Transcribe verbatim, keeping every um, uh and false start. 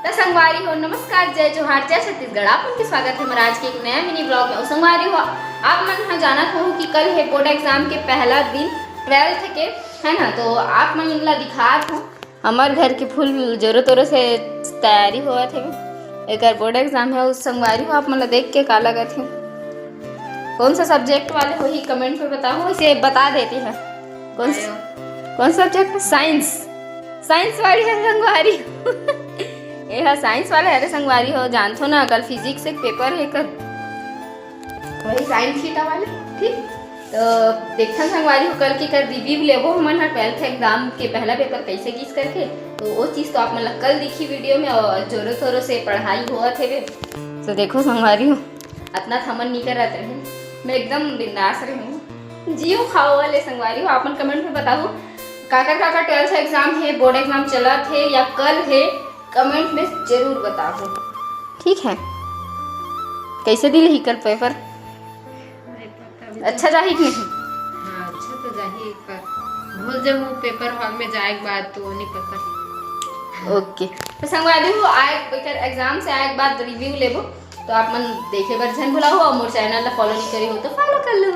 त संगवारी हो, नमस्कार, जय जोहार, जय छत्तीसगढ़। आप मन के स्वागत हे हमर आज के एक नया मिनी ब्लॉग में। अउ संगवारी हो, आप मन ह जानत हो कि कल हे बोर्ड एग्जाम के पहला दिन, ट्वेल्थ के, है ना। तो आप मन ला दिखात हो, हमर घर के फुल जोरों तोरों से तैयारी होवत हे। एकर बोर्ड एग्जाम हे। अउ संगवारी हो, आप मन ला देख के का लगत हे, कौन सा सब्जेक्ट वाले होही, कमेंट में बताओ। इसे बता देती है, कौन सा, कौन सा सब्जेक्ट? साइंस। साइंस वाली है संगवारी। ये हा साइंस वाला है रे संगवारी हो, जानथो ना, कल फिजिक्स एक पेपर है कल, वही साइन थीटा वाले। ठीक, तो देखथन संगवारी हो, कल के कर रिव्यू लेबो हमन ह ट्वेल्थ एग्जाम के पहला पेपर कैसे गिस करके। तो वो चीज तो आप मन ला कल दिखी वीडियो में, और जोरों तोरों से पढ़ाई होवत हेवे। तो देखो संगवारी हो, अतना थमन नी करत रहे, मैं एकदम बिंदास रहूँ। जियो खाओ वाले संगवारी हो, आप मन कमेंट में बताओ, काकर काकर ट्वेल्थ एग्जाम हे, बोर्ड एग्जाम चलत हे या कल हे, कमेंट में जरूर बताओ। ठीक है, कैसे दिल ही कल पेपर? अच्छा जाही कि नहीं? हाँ, अच्छा तो जाही, एक बार भूल जाऊँ पेपर हॉल में जाए के बाद, तो नहीं पता। ओके, तो संगवारी हो, आए एकर एग्जाम से आए के बाद रिव्यू लेबो, तो आप मन देखे बर झन भुलाओ और मोर चैनल ला फॉलो नहीं करे हो तो फॉलो कर लो।